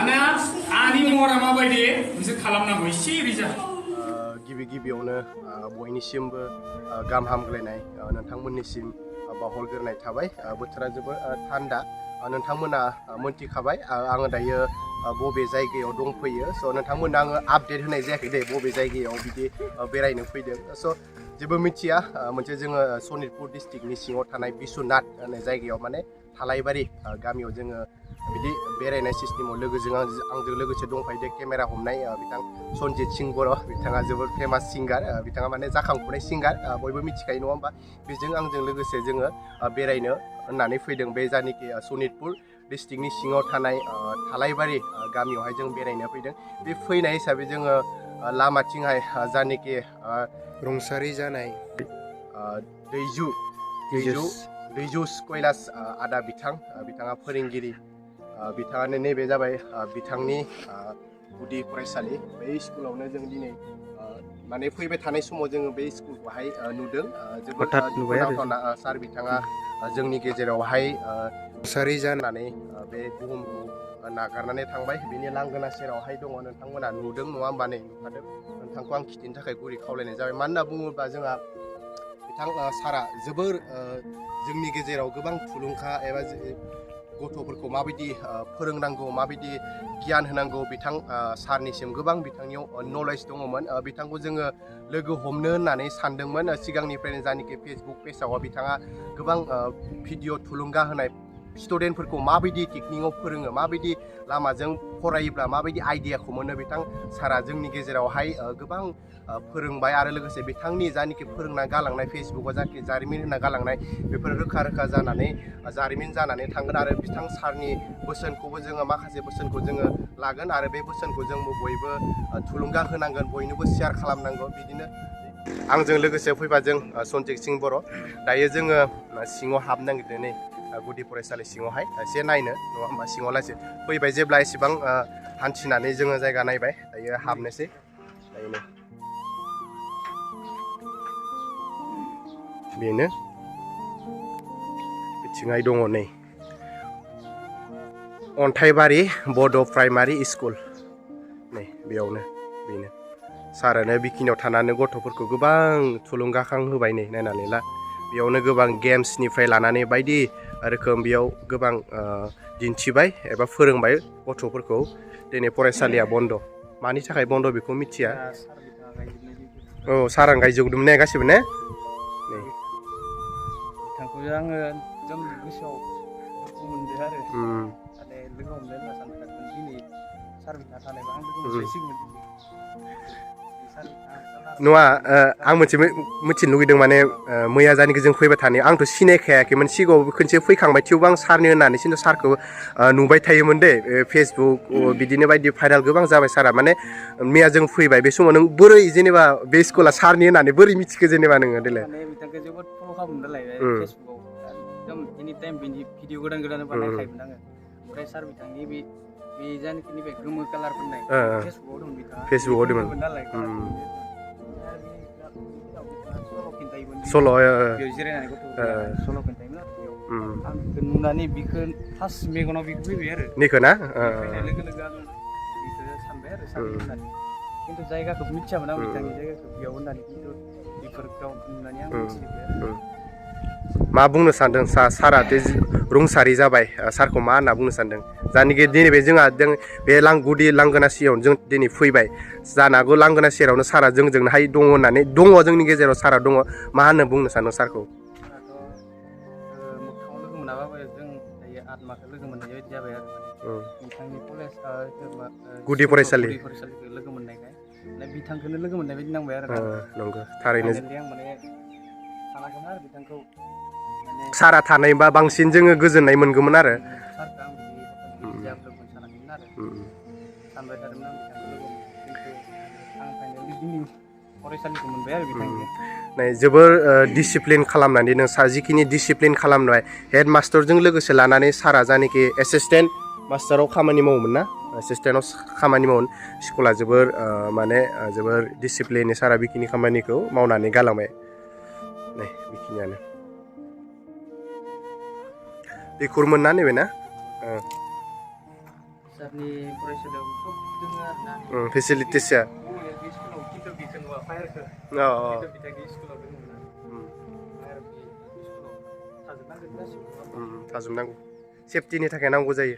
दाना आंनि महरा माबायदि नोंसोर खालामनांगौ एसे रिजा गिबियावनो बयनिसिमबो गाहाम हामग्लायनाय नोंथांमोननिसिम बावहरग्रोनाय थाबाय बोथोरा जोबोर थान्दा नोंथांमोना मोनथिखाबाय आङो दायो बबे जायगायाव दंफैयो स' नोंथांमोना आङो आपडेट होनाय जायाखै दे बबे जायगायाव बिदि बेरायनो फैदों स' जेबो मिथिया मोनसे जोङो सनितपुर डिस्ट्रिक्टनि सिङाव थानाय बिश्वनाथ होननाय जायगायाव माने थालायबारि गामियाव जोङो बिदि बेरायनाय सिस्टेमाव आंजों लोगोसे दंफायो दे केमेरा हमनाय बिथां सनजित सिं बर' बिथाङा जोबोर फेमास सिंगार बिथाङा माने जाखांफुनाय सिंगार बयबो मिथिखायो नङा होमबा बेजों आंजों लोगोसे जोङो बेरायनो होननानै फैदों बे जायनाखि सनितपुर डिस्ट्रिक्टनि सिङाव थानाय थालायबारि गामियावहाय जों बेरायनो फैदों बे फैनाय हिसाबै जोङो लामाथिंहाय जायनाखि रुंसारि जानाय दैजु कैलास आदा बिथाङा फोरोंगिरि बिथाङानो नैबे जाबाय बिथांनि गुदि फरायसालि बे स्कुलावनो जों दिनै माने फैबाय थानाय समाव जोङो बे स्कुलखौहाय नुदों जोबोद दुखुनांथावना सार बिथाङा जोंनि गेजेरावहाय रुंसारि जानानै बे बुहुमखौ नागारनानै थांबाय बेनि लांगोना सेरावहाय दङ नोंथांमोना नुदों नङा होमबा नै नुखादों नोंथांखौ आं खिथिनो थाखाय गुरै खावलायनाय जाबाय मानो होनना बुङोब्ला जोंहा बिथां सारा जोबोर जोंनि गेजेराव गोबां थुलुंगा एबा गथ'फोरखौ माबायदि फोरोंनांगौ माबायदि गियान होनांगौ बिथां सारनिसिम गोबां बिथांनियाव नलेज दङमोन बिथांखौ जोङो लोगो हमनो होननानै सानदोंमोन सिगांनिफ्रायनो जायनाखि फेसबुक पेजाव बिथाङा गोबां भिडिअ थुलुंगा होनाय स्टुडेन्टफोरखौ माबायदि टेकनिकआव फोरोङो माबायदि लामाजों फरायोब्ला माबायदि आइडियाखौ मोनो बिथां सारा जोंनि गेजेरावहाय गोबां फोरोंबाय आरो लोगोसे बिथांनि जायनाखि फोरोंना गालांनाय फेसबुकआव जाखि जारिमिन होना गालांनाय बेफोर रोखा जानानै जारिमिन जानानै थांगोन आरो बिथां सारनि बोसोनखौबो जोङो माखासे बोसोनखौ जोङो लागोन आरो बे बोसोनखौ जोंबो बयबो थुलुंगा होनांगोन बयनोबो शेयार खालामनांगौ बिदिनो आंजों लोगोसे फैबा जों सनजित सिं बर' दायो जोङो सिङाव हाबनो नागिरदों नै गुदि फरायसालि सिङावहाय एसे नायनो नङा होमबा सिङाव लासै फैबाय जेब्ला एसेबां हान्थिनानै जोङो जायगा नायबाय दायो हाबनोसै दायो बेनो बिथिंहाय दङ नै अन्थाइबारि बड' प्राइमारि स्कुल नै बेयावनो बेनो सारानो बिखिनियाव थानानै गथ'फोरखौ गोबां थुलुंगाखां होबाय नै नायनानै ला बेयावनो गोबां गेम्सनिफ्राय लानानै बायदि रोखोम बेयाव गोबां दिन्थिबाय एबा फोरोंबाय गथ'फोरखौ दिनै फरायसालिया बन्द' मानि थाखाय बन्द' बेखौ मिथिया औ सारां गायजोबदोंमोन ने गासिबो ने नै बिथांखौ आङो एकदम गोसोआव दुखु मोनदों आरो माने लोगो हमनो होनना सानखादोंमोन दिनै सार बिथाङा थानायबा आं लोगो मोनलायसिगौमोन नङा आं मोनसे मिथिनो लुगैदों माने मैया जानिखि जों फैबाय थानाय आंथ' सिनायखायाखैमोन सिगाङाव खनसे फैखांबाय थेवबो आं सारनि होननानै खिन्थु सारखौ नुबाय थायोमोन दे फेसबुक बिदिनो बायदि भाइराल गोबां जाबाय सारा माने मैया जों फैबाय बे समाव नों बोरै जेनेबा बे स्कुला सारनि होननानै बोरै मिथिखो जेनेबा नोङो देलाय माने बिथांखौ जोबोद फल' खालामनो नालाय फेसबुकाव एकदम एनि टाइम बिनि भिडिअ गोदान बानायखायोमोन आङो ओमफ्राय सार बिथांनि बे जायनाखि नैबे गोमो कालार फोननाय फेसबुकाव दं बिथाङा फेसबुकाव दंमोन नालाय सल' बेयाव जिरायनानै गथ'फोरा सल' खोन्थायोमोन आरो बेयाव आं बेखौ नुनानै बिखौ फार्स्ट मेगनाव बिखौ फैबाय आरो निखौ ना फैनाय लोगो लोगो आं बिखौ सानबाय आरो सारनि होननानै खिन्थु जायगाखौ मिथियामोन आं बिथांनि जायगाखौ बेयाव होननानै खिन्थु बेफोरखौ नुनानै आं मिथिजोब्बाय आरो मा बुंनो सानदों सारा रुंसारि जाबाय सारखौ मा होनना बुंनो सानदों जायनाखि दिनै बे जोंहा बे गुदि लांगोना सेरावनो जों दिनै फैबाय जानो हागौ लांगोना सेरावनो सारा जोंजोंहाय दङ होननानै दङ जोंनि गेजेराव सारा दङ मा होनना बुंनो सानदों सारखौ साराथ' मोगथाङाव लोगो मोनाबाबो जों दायो आत्माखौ लोगो मोननाय बायदि जाबाय आरो बिथांनि कलेज गुदि फरायसालि फरायसालिखौ लोगो मोननायखाय माने बिथांखौनो लोगो मोननाय बायदि नांबाय आरो नंगौ थारैनो आं माने सानाखैमोन आरो बिथांखौ सारा थानायबा बांसिन जोङो गोजोननाय मोनगौमोन आरो सारखौ आं बिदि जाब्लोगमोन सानाखैमोन आरो सानबाय थादोंमोन आं बिथांखौ लोगो मोनो खिन्थु आं फाइनालि दिनै फरायसालिखौ मोनबाय आरो बिथांजों जोबोर डिसिप्लिन खालामनानै नों जिखिनि डिसिप्लिन खालामनाय हेड मास्टारजों लोगोसे लानानै सारा जानाखि एसिसटेन्ट मास्टाराव खामानि मावोमोन ना एसिसटेन्टआव खामानि मावोमोन स्कुला जोबोर माने जोबोर डिसिप्लिननि सारा बेखिनि खामानिखौ मावनानै गालांबाय नै बेखिनियानो दैखरमोन ना नैबे ना सारनि फरायसालियाव सब दङ आरोना फेसिलिटिसआ बे स्कुलाव किटु बिखौ नुवा फायारखौ अ किटु बिथांनि स्कुलाव दङमोन फायार बे स्कुलाव थाजोबनांगोन गासिबो थाजोबनांगौ सेफटिनि थाखाय नांगौ जायो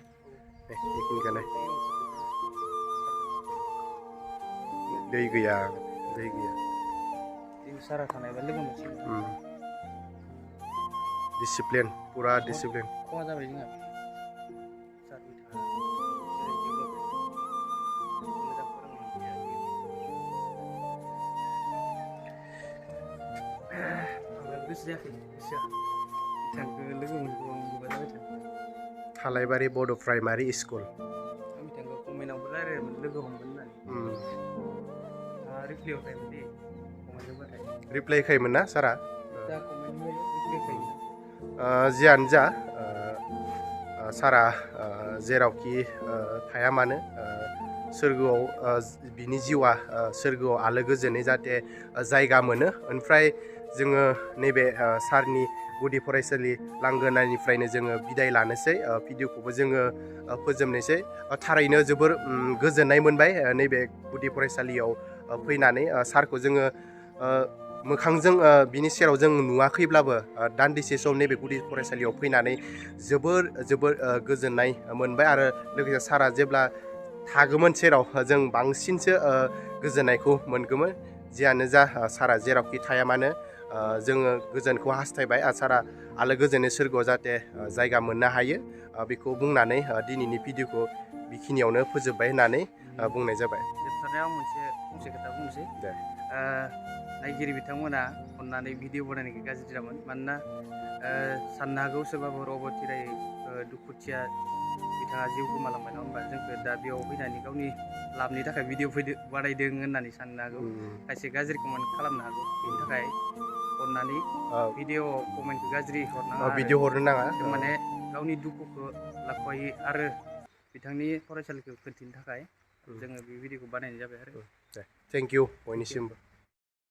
बेखिनिखौनो दै गैया सारा थानायबा लोगो मोनसिगोन डिसिप्लिन पुरा डिसिप्लिन खहा जाबाय जोंहा सार बिथाङा मोजां फोरोंनो गोसो जायाखै गोसोआ बिथांखौ लोगो मोनगौ आं गोबां जाबाय थादों थालायबारि बड' प्राइमारि स्कुल आं बिथांखौ कमेन्टआवबो रायज्लायमोन लोगो हमगोन होननानै रिप्लायाव थायोमोन दे कमेन्ट होबाथाय रिप्लाय होखायोमोन ना सारा दा कमेन्ट होयो रिप्लाय होखायो जियानो जा सारा जेरावखि थाया मानो सोरगोआव बिनि जिउआ सोरगोआव आलो गोजोनै जाहाथे जायगा मोनो ओमफ्राय जोङो नैबे सारनि गुदि फरायसालि लांगोनानिफ्रायनो जोङो बिदाय लानोसै भिडिअखौबो जोङो फोजोबनोसै थारैनो जोबोर गोजोननाय मोनबाय नैबे गुदि फरायसालियाव फैनानै सारखौ जोङो मोखांजों बिनि सेराव जों नुवाखैब्लाबो दान्दिसे सम नैबे गुदि फरायसालियाव फैनानै जोबोर गोजोननाय मोनबाय आरो लोगोसे सारा जेब्ला थागौमोन सेराव जों बांसिनसो गोजोननायखौ मोनगौमोन जियानो जा सारा जेरावखि थाया मानो जोङो गोजोनखौ हास्थायबाय सारा आलो गोजोनै सोरगोआव जाहाथे जायगा मोननो हायो बेखौ बुंनानै दिनैनि भिडिअखौ बेखिनियावनो फोजोबबाय होननानै बुंनाय जाबाय जोबथारनायाव फंसे खोथा बुंसै दे नायगिरि बिथांमोना अननानै भिडिअ बनायनायखौ गाज्रि जामोन मानोना साननो हागौ सोरबाफोर अबथिरायै दुखुथिया बिथाङा जिउ गोमालांबाय नङा होमबा जोंखौ दा बेयाव फैनानै गावनि लाबनि थाखाय भिडिअ बानायदों होननानै साननो हागौ खायसे गाज्रि कमेन्ट खालामनो हागौ बेनि थाखाय अननानै भिडिअ कमेन्टखौ गाज्रि हरनाङा भिडिअ हरनो नाङा माने गावनि दुखुखौ लाख'हायै आरो बिथांनि फरायसालिखौ खोन्थिनो थाखाय जोङो बे भिडिअखौ बानायनाय जाबाय आरो थेंक इउ बयनिसिमबो